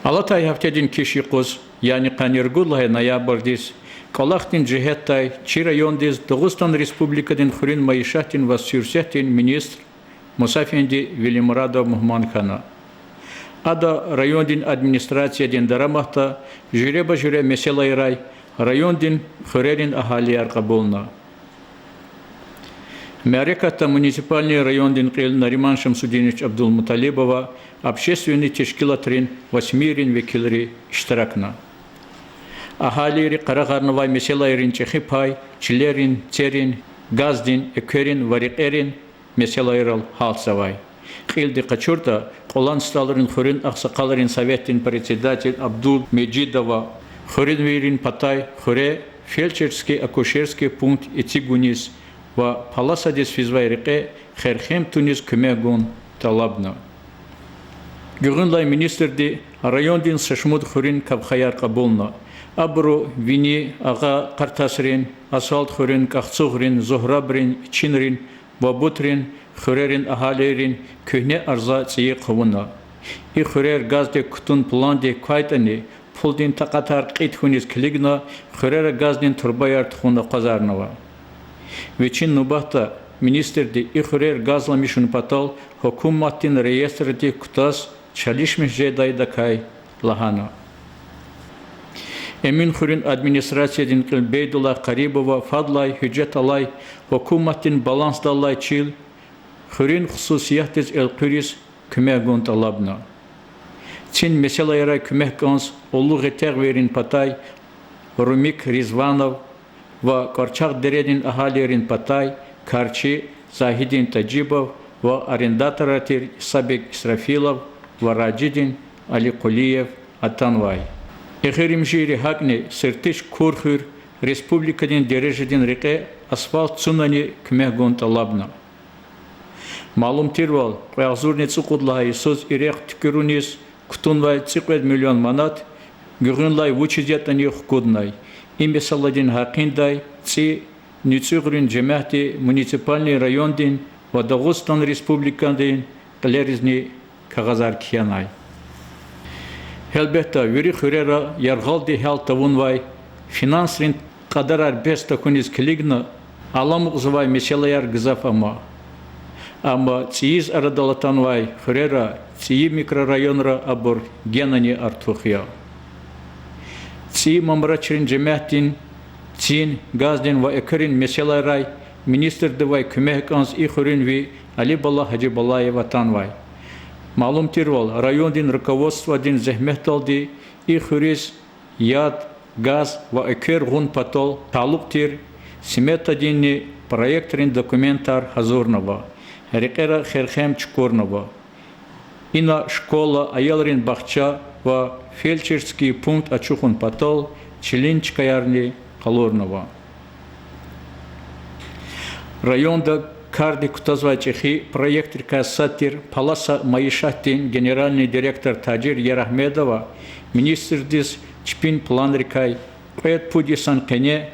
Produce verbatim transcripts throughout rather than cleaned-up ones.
Алатай гьафтедин киш юкъуз, яни къанни ругуд лагьай ноябрдиз, кӀвалахдин жигьетдай чи райондиз Дагъустан Республикадин хуьруьн майишатдин ва суьрсетдин министр Мусаэфенди Велимурадов мугьман хьана. Ада райондин администрациядин дараматда жуьреба-жуьре месэлайрай райондин хуьрерин агьалияр кьабулна. Мярекатда муниципальный райондин кьил Нариман Шамсудинович Абдулмуталибова, общественный тешкилатрин ва СМИ-рин векилри иштиракна. Агьалийри къарагъарнавай месэлайрин чӀехи пай чилерин, церин, газдин, экверин ва рекьерин месэлайрал гьалтзавай. Кьилди къачуртӀа, Кьулан СтӀалрин хуьруьн агъсакъалрин советдин председатель Абдулмежидова хуьруьнвийрин патай хуьре фельдшерский-акушерский пункт эцигуниз ва паласадиз физвай рекье херхем туниз куьмек гун тӀалабна. Гуьгъуьнлай министрди райондин са шумуд хуьруьн кавхаяр кьабулна. Абуру Вини, Агъа Къартасрин, Асфальт хуьруьн, КӀахцугърин, Зугьрабрин, Ичинрин, Бабутрин хуьрерин агьалийрин куьгьне арза цӀийи хъувуна. И хуьрер газдик кутун пландик квайтӀани, пулдин такьатар кьит хьуниз килигна, хуьрера газдин турбаяр тухун акъвазарнава. Вичин нубатда министрди и хуьрер газламишун патал гьукуматдин реестрдик кутаз чалишмиш жедайдакай лагьана. Эминхуьруьн администрациядин кьил Бейдуллагь Къарибова фадлай гьуьжет алай гьукуматдин балансдал алай чил хуьруьн хсусиятдиз элкъуьриз куьмек гун тӀалабна. Цин месэлайрай куьмек кӀанз уллу гъетягъвийрин патай Румик Ризванов ва КӀварчагъ дередин агьалийрин патай карчи Загьидин Тажибов ва арендаторар тир Исабек Исрафилов ва Ражидин Аликъулиев атанвай. Эгъиримжийри гьакӀни Сыртич, Курхуьр республикадин дережадин рекье асфальт цунани куьмек гун тӀалабна. Малум тирвал, кьве агъзурни цӀукьуд лагьай йисуз и рехъ туькӀуьриз кутунвай цӀикьвед миллион манат гуьгъуьнлай вучиз ятӀани хкуднай. И месэладин гьакъиндай ЦӀийи НуцӀуьгърин жемятди муниципальный райондин ва Дагъустан Республикадин кьилеризни кагъазар кхьенай. Гьелбетда, вири хуьрера яргъалди гьялт тавунвай, финансрин кьадарар бес тахьуниз килигна, аламукьзавай месэлаяр гзаф ама. Амма цӀийиз арадал атанвай хуьрера, цӀийи микрорайонра абур генани артух я. ЦӀийи мамрачрин жемятдин цин, газдин ва экверин месэлайрай министрдивай куьмек кӀанз и хуьруьн ви Алибала Гьажибалаев атанвай. Малум тирвал, райондин руководстводин зегьметдалди и хуьруьз яд, газ ва эквер гъун патал талукь тир сметадинни проектрин документар гьазурнава, рекьера херхем чукурнава. Ина школа, аялрин бахча ва фельдшерский пункт ачухун патал чилин чкаярни къалурнава. Районда кардик кутазвай чӀехи проектрикай сад тир Паласа майишатдин генеральный директор Тажир Ярагьмедова министрдиз чпин планрикай кьвед-пуд йисан къене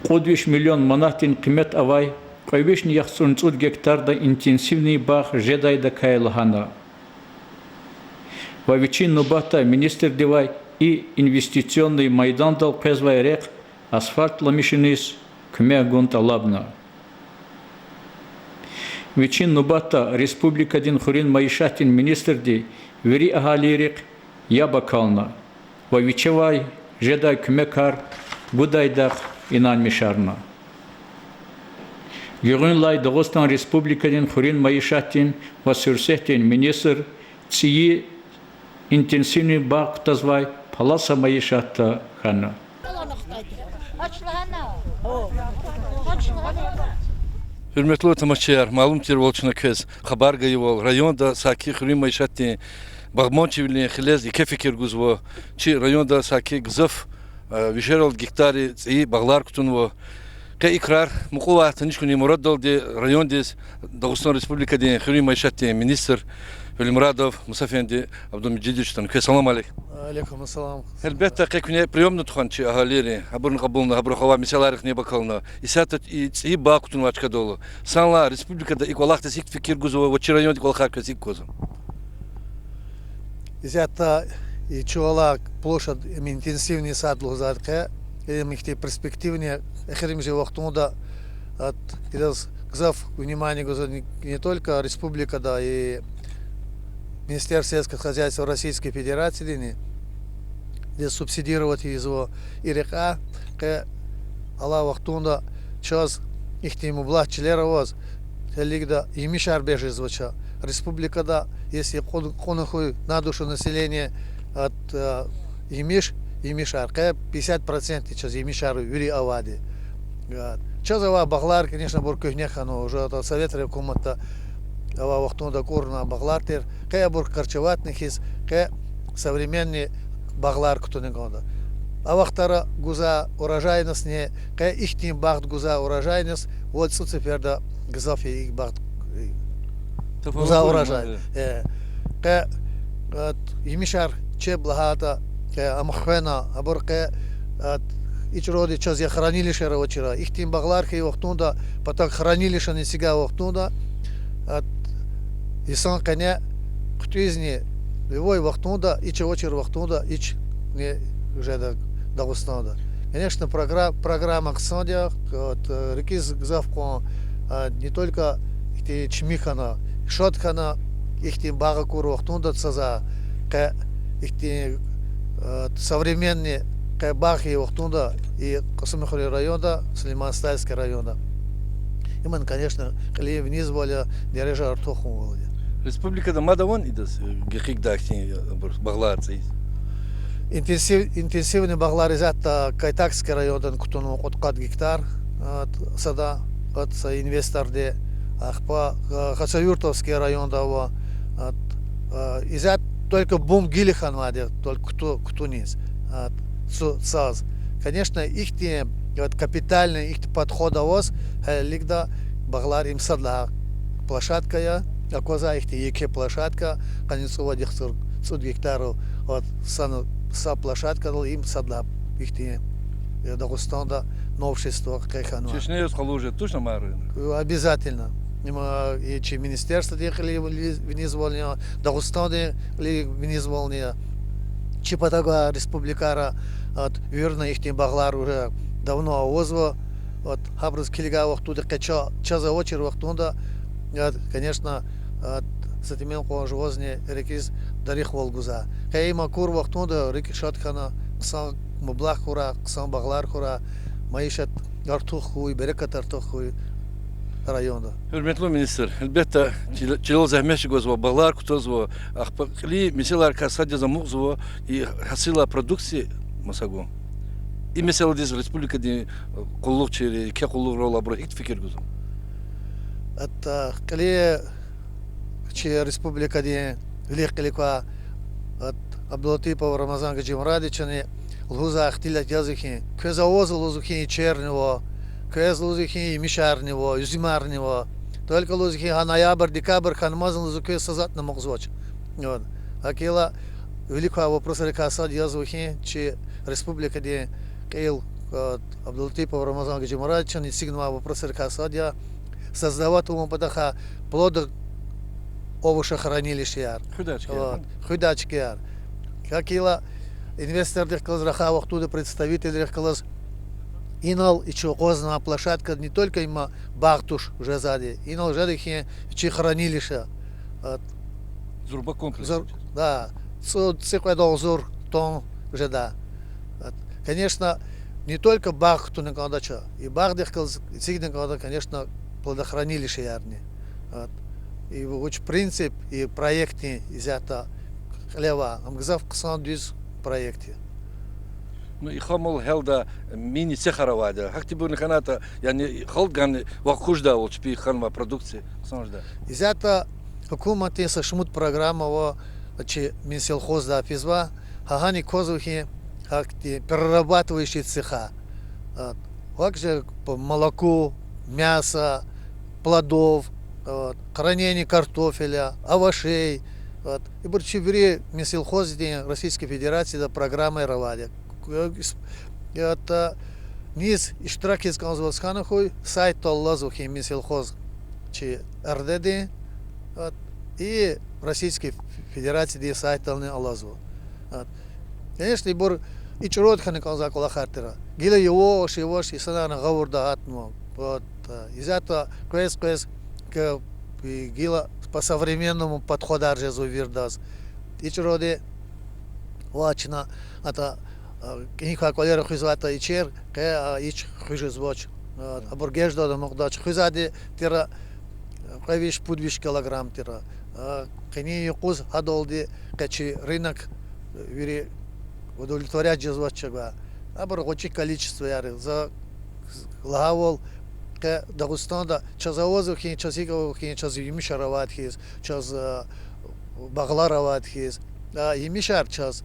кьуд виш миллион манатдин къимет авай кьве вишни яхцӀурни цӀуд гектарда интенсивный багъ жедайдакай лагьана. Ва вичин нубатда министрдивай и инвестиционный майдандал къвезвай рехъ асфальтламишуниз куьмек гун тӀалабна. Вичин нубатда республикадин хуьруьн майишатдин министрди вири агьалийрихъ яб акална ва вичивай жедай куьмекар гудайдахъ инанмишарна. Гуьгъуьнлай Дагъустан Республикадин хуьруьн майишатдин ва суьрсетдин министр цӀийи интенсивный багъ кутазвай Паласа майишатда хьана. Гьуьрметлу тамашачияр, малум тирвал, чна квез хабар гайивал, районда саки хуьруьн майишатдин багъбанчивилин хилез еке фикир гузва. Чи районда саки гзаф, э, вишерал гектарри цӀийи багълар кутунва. Къе и крар мукьувай таниш хьунин мураддалди райондиз Дагъустан Республикадин хуьруьн майишатдин министр Велимурадов Мусаэфенди Абдулмежидович атана. Квез салам алейк. Алейкум ассалам. Гьелбетда, къе куьне приёмна тухвана чи агьалийри, гьабурни кьабулна, гьабурухъ авай месэлайрихъни яб акална. Исятда и цӀийи багъ кутунвай чкадал, санлай республикада и кӀвалахдиз гьикӀ фикир гузва ва чи районда кӀвалахар квез гьикӀ аквазва? Исятда И чула площадь им интенсивный сад лугьузвайди къе, им ихьтин перспективный, эхиримжи вахтунда, ат, идаз гзаф внимание гузва не, не только республикада, и Министерство сельского хозяйства Российской Федерациядини, де субсидировать ийизва и рекьяй, къе алай вахтунда чаз ихьтин мублагь чилер аваз, гьелелигда емишар бес жезвач. Республикада, если кьун-, кьуна хьуй на душу населения, ат, а, емиш, емишар, къе пятьдесят процентдик чаз емишар вири авайди. А, чаз авай багълар, конечно, абур куьгьне хьанва, уже ата советрин гьукуматда авай вахтунда акӀурнавай багълар тир, къе абур корчеватьна хьиз, къе современный багълар кутуна кӀанда. А вахтара гузвай урожайностни, къе ихьтин багъд гузвай урожайность, вад-цӀуд сеферда гзаф я и багъд, э, гузвай урожай. Э, къе, ат, емишар чеб лагьайтӀа, э, ам хвена, абур къе, ат, и чӀуру чаз я хранилищера авачир. Ихьтин багълар хьайи вахтунда, патак хранилищени эцигай вахтунда, ат, инсан къене хъуьтӀуьзни, любой вахтунда, ич авачир вахтунда, ични жеда Дагъустанда. Конечно, програ-, программа хъсанди я, ат, рикӀиз гзаф кьван, а, не только ихьтин чими хьана, шад хьана, ихьтин багъ акур вахтунда цаза, къе ихьтин, а, современный къе багъ хьайи вахтунда и Кьасумхуьруьн районда, Сулейман-Стальский районда. Им, конечно, кьилин винизвал я, дережа артухарвал я. Республикада мад авани идаз, э, гекъигдай хьтин, э, абур багълар цӀийиз? Интенсив-, интенсивный багълар исятда Кайтакский районда кутунва кьудкъад гектар, а, сада, ат, са инвесторди, ахпа, а, Хацавюртовский районда ава, ат, а, исятда только бум гила хьанвайди, только куту-, кутуниз, ат, цу-, цаз. Конечно, ихьтин, ат, капитальный ихьтин подход аваз, гьелелигда багълар им сад лагьай площадка я, аквазвай ихьтин еке площадка, къанни цӀувад яхцӀур, цӀуд гектар, ат, са, са площадкадал им сад лагьай ихьтин, э, Дагъустанда новшество къе хьанва. Чешне яз къалуриз жеда, тушни мар? Обязательно. Им, э, и чи министерстводин кьилив виниз-, винизвални я, Дагъустандин кьилив винизвални я. Чи патав гвай республикайра, ат, вирида ихьтин багълар уже давно авазва. Ат, гьабуруз килигай вахтунда къе ча-, чаз авачир вахтунда, ат, конечно, ат, са тӀимил кьван жувазни рикӀиз дарихвал гузва. Къе им акур вахтунда рикӀ шад хьана, хъсан мублагь хьурай, хъсан багълар хьурай, майишат артух хьуй, берекат артух хьуй районда. Гьуьрметлу министр, гьелбетда, чил-, чилел зегьмет чӀугвазва, багълар кутазва, ахпа кьилин месэлайрикай сад яз амукьзава и гьасилай продукция маса гун. И месэладиз республикадин къуллугъчийри, еке къуллугърал абуру гьикӀ фикир гузва? АтӀа кьиле чи республикадин вилик-кьилик квай, ат, Абдулатипов Рамазан Гаджимурадовичани лугьузвай ихтилат яз хьи, квез авазва лугьузва хьи черни ва, квез лугьузва хьи емишарни ва, уьзуьмарни ва. Только лугьузва хьи гьа ноябрь, декабрь хьанмазни лугьузва квез са затӀни амукьзавач. Вот. ГьакӀ хьайила вилик квай вопросрикай сад язва хьи, чи республикадин кьил, ат, Абдулатипов Рамазан Гаджимурадовичан эцигнавай вопросрикай сад я создавать авун патахъай плодо-, овощехранилищеяр. Хуьдай чкаяр. Вот, хуьдай чкаяр. ГьакӀ хьайила инвестордихъ галаз рахай вахтунда, представителрихъ галаз, инал и чун акъвазнавай площадка не только има багъ туш жезвайди, инал жеда хьи чи хранилище. Ат, зурба комплекс. Зур-, да, цӀу-, цӀи кьвед агъзур тонн жеда. Ат, конечно, не только багъ кутуна кӀандач, и багъдихъ галаз эцигна кӀанда, конечно, плодохранилищеярни. Ат, и вуч принцип, и проектдин исятда кьиле авай, ам гзаф хъсан дуьз проект я. Ну, и хамал гьелда мини цехар авайди я. Гьахьтинбурни хьанайтӀа, яни халкьдихъ ганвай, вахкуж жедайвал чпи хьанвай продукция хъсан жеда. Исятда гьукуматдин са шумуд программа ава, чи Минсельхоздай физва, гьа гьаник квазва хьи, гьахьтин перерабатывающий цеха. Ат, вакъ же по молоку, мяса, плодов, ат, хранение картофеля, овощей. Ат, ибур чи вири Минсельхоздин Российской Федерацияда программайра авайди я. Ат, низ иштиракиз кӀанзаваз хьана хьуй, сайтдал алазва хьи Минсельхоз чи РД-дин, ат, и Российской Федерациядин сайтдални алазва. Конечно, ибур и чӀуру хьана кӀанзавай кӀвалахар тир. Гила яваш-яваш инсанарни гъавурда гьатнава. Вот, э, исятда къвез-къвез к-, и гила по-современному подходар жезва вирдаз. И чӀуру ва чна ата, а, кӀаник квалера хуьзватӀа ичер, къе, а, ич хуьз жезвач. А, абур геждалди амукьдач. Хуьзвайди тир, а, кьве виш, пуд виш килограмм тир. А, къенин юкъуз гьадалди къе чи рынок, э, вири удовлетворять жезвач чагва. Абур гъвечӀи количествояр я. За лагьайвал, къе Дагъустанда чаз авазва хьи, чаз гьикӀ ава хьи, чаз емишар авайди хьиз, чаз, э, багълар авайди хьиз. А емишар чаз,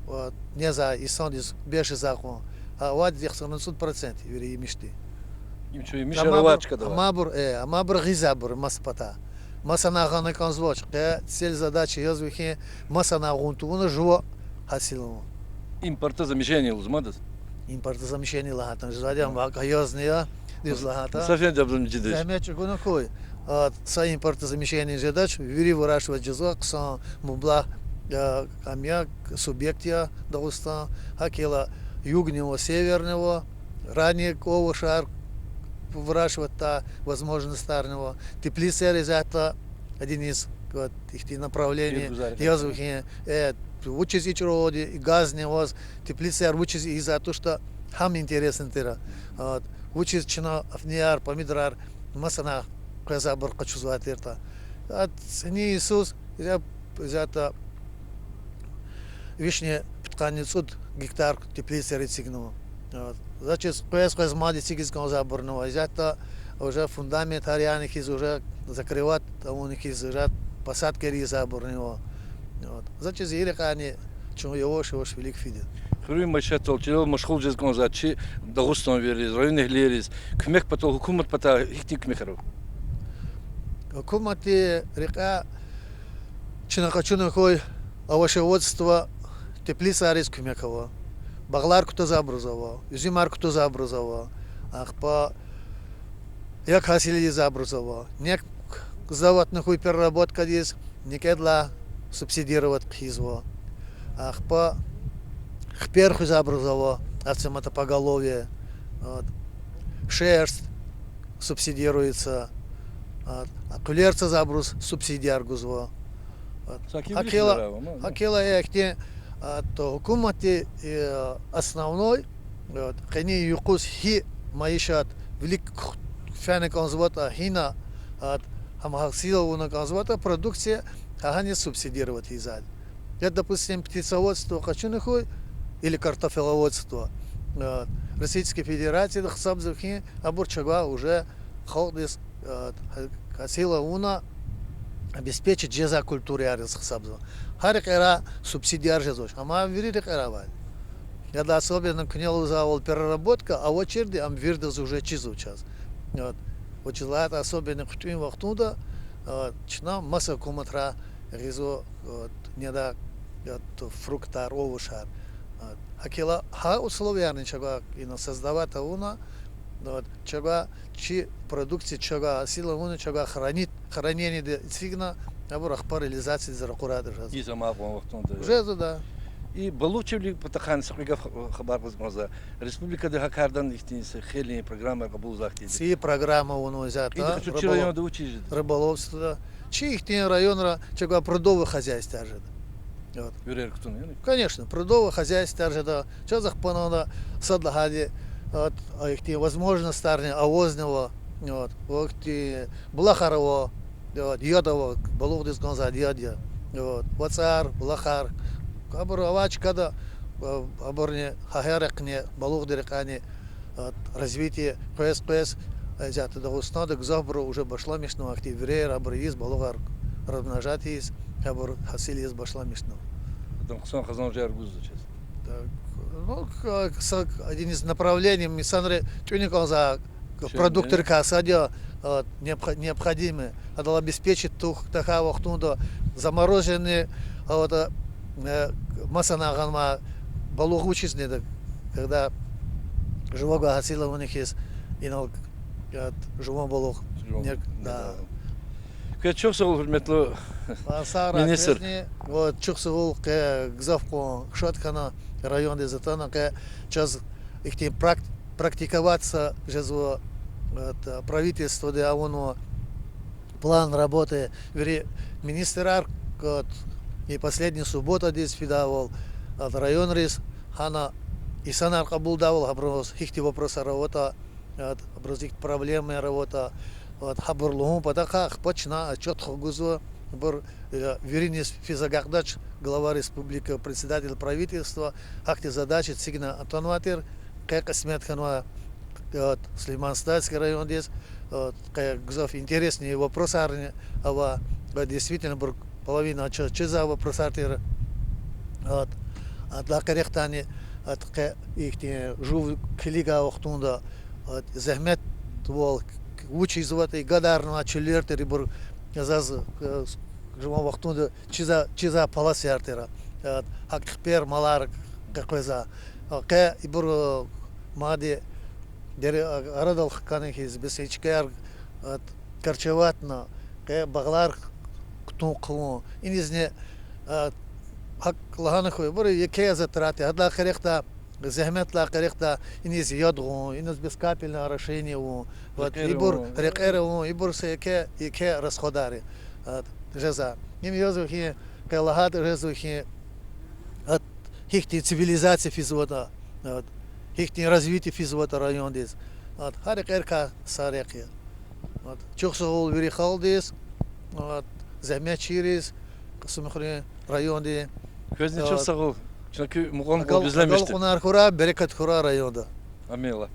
э, незвай инсандиз бес жезвай кьван. А авайди яхцӀурни цӀуд процент вири емишди. Им чун емишар авай чкадал ава. Амайбур, э, амайбур гъизвайбур маса патай. Масанай гъана кӀанзавач. Къе цель, задача язва хьи, масанай гъун тавуна жува гьасил авун. Импортозамещение лугьузва мад? Импортозамещение лагьайтӀани жезвайди я, ам гьакӀ язни я, дуьз лагьайтӀа. Зегьмет чӀугуна хьуй. А, са импортозамещение жедач, вири выращивать жезва, хъсан мублагь, а, ам я, субъект я Дагъустан, гьакӀ хьайила югни ва северни ва, ранник овощар выращивать жедай возможностьарни ва, теплицаяр исятда один из, вот, ихьтин направлений язва хьи, э, вучиз и чӀуру, и газни аваз, теплицаяр вучиз ийизвай туштӀа, гьам интересный тир. Вот, вучиз чна афнияр, помидорар масанай къвезвайбур къачузвай тиртӀа. А цӀини йисуз, я, исятда вишни пудкъанни цӀуд гектар теплицаяр эцигнава. Вот. Заз чиз къвез-къвез мад эцигиз кӀанзавайбурни ава. Исятда уже фундаментар яна хьиз, уже закрывать авуна хьиз, уже посадкаяр ийизвайбурни ава. Вот. Заз чиз и рекьяйни чун яваш-яваш вилик фида. Хуьруьн майишатдал чирвал машгъул жез кӀанзавай чи дагъустанвийриз, районэгьлийриз куьмек патал, гьукумат патай гьихьтин куьмекар ава? Гьукуматдин рекьяй чна къачуна хьуй овощеводство, теплицайриз куьмек ава. Багълар кутазвайбуруз ава, уьзуьмар кутазвайбуруз ава. Ахпа як гьасил ийизвайбуруз ава. НекӀ заводни хьуй переработкадиз, некӀедилай субсидировать хъийизва. Ахпа хипер хуьзвайбуруз ава, овцематопоголовье, вот. Шерсть субсидируется, вот. Къуьлер цазвайбуруз субсидияр гузва. Вот. Гьакила, гьакила ихьтин, вот, гьукуматди, э, основной, вот, къенин юкъуз гьи майишат вилик фена кӀанзаватӀа, гьина, вот, гьам гьасил авуна кӀанзаватӀа продукция, гьа гьаниз субсидировать ийизвайди. Я, допустим, птицеводство къачуна хьуй, или картофеловодство, э, Российской Федерацияда гьисабзава хьи, абур чавай уже халкьдиз, э, гьа-, гьасил авуна, обеспечить жезвай культураяр яз гьисабзава. Гьа рекьерай субсидияр жезвач, амма вири рекьерай авайди. Яда особенно куьне лугьузвайвал переработка авачирди ам вирдаз уже чизва чаз. Вот. Вучиз лагьайтӀа особенно хъуьтӀуьн вахтунда, э, чна маса гьукуматрай гъизва, вот, неда, вот, фруктар, овощар. Вот. Гьакила гьа условиярни чавай ина создавать авуна, вот, чавай чи продукция чавай гьасил авуна, чавай хранит, хранениеда эцигна, абур ахпа реализациядиз ракъурайди жезва. Ийиз амай кьван вахтунда. Жезва, да. И балугъчивилин патахъайни са кьве гаф хабар кьаз кӀанзава. Республикада гьа кардан ихьтин са хейлин программаяр кьабулзавай хьтинди. Ци программа авунва исятда. Ида къачу чи районда вучиз жеда? Рыболовствода. Чи ихьтин районра чавай прудовый хозяйствояр жеда. Вот. Вирер кутуна, яни? Конечно, прудовый хозяйствояр жеда. Чаз ахпа ана сад лагьайди, вот, а ихьтин возможностьарни авазни ава. Вот. Вахти булахар ава, вот, яд ава, балугъдиз кӀанзавайди яд я. Вот. ВацӀар, булахар. Абур авай чкада, а, абурни гьа гьа рехъни, балугъдин рекьяйни, а, развитие къвез-къвез, а, исятда Дагъустанда гзафбуру уже башламишнава, ахьтин вирер абур ийиз, балугъар размножать ийиз, абур гьасил ийиз башламишнава. Адан хъсан къазанжар гузва чаз. Так, ну, к-, са, один из направлений, инсанри тӀуьна кӀанзавай продуктрикай сад я, а, необх-, необходимый. Адал обеспечить тух тахьай вахтунда замороженный, а, вот, а, э, масанай гъанвай балугъ вучиз неда, когда жувавай гьасил авуна хьиз, инал, э, жуван балугъ. Жуван, не, да. Квез чухсагъул, гьуьрметлу Ва сагърай министр. Квезни, вот, чухсагъул, къе гзаф къван шад хьана райондиз атана, къе чаз ихьтин практ-, практиковаться жезва, вот, правительстводи авунва план работы, вири министрар, вот, и последний субботадиз фидайвал, вот, районриз, гьана инсанар кьабулдайвал, гьабуруз гьихьтин вопросар аватӀа, вот, абуруз гьихьтин проблемаяр аватӀа, вот, гьабур лугьун патахъай, ахпа чна отчёт хгузва, абур, э, вириниз физ агакьдач, глава республики, председатель правительства, гьахьтин задача эцигна атанвай тир, къе кьисмет хьанвай, вот, Сулейман-Стальский райондиз, вот, къе гзаф интересный вопросарни ава, вот, действительно, абур половина чаз чизвай вопросар тир, вот, адалай къерехдани, вот, къе ихьтин жув килигай вахтунда, вот, зегьметвал вуч ийизватӀа, и гадарнавай чуьллер тир ибур, заз, э, жуван вахтунда чизвай, чизвай полосаяр тир, вот, гьакӀ хипер, малар къекъвезвай. Къе ибур, э, мад дерин арадал хкана хьиз, бес и чкаяр, вот, корчеватьна, къе багълар кутун хъувун. Инизни, э, гьакӀ лагьана хьуй, ибур еке затраты, гьадалай къерехда, зегьметдилай къерехда, иниз яд гъун, иниз бескапельное орошение авун, вот, ибур рекьер авун, ибур са еке, еке расходар я, вот, жезва. Им язва хьи, къе лагьайтӀа жезва хьи, вот, гьихьтин цивилизация физватӀа, вот, гьихьтин развитие физватӀа райондиз. Вот, гьа рекьерикай са рехъ я. Вот, чухсагъул вири халкьдиз, вот, зегьметчийриз, Кьасумхуьруьн райондин. Квезни чухсагъул. Чна куь мукьвал-мукьвал гуьзлемишди. Агалкьунар хьурай, берекат хьурай районда. Амин, Аллагь.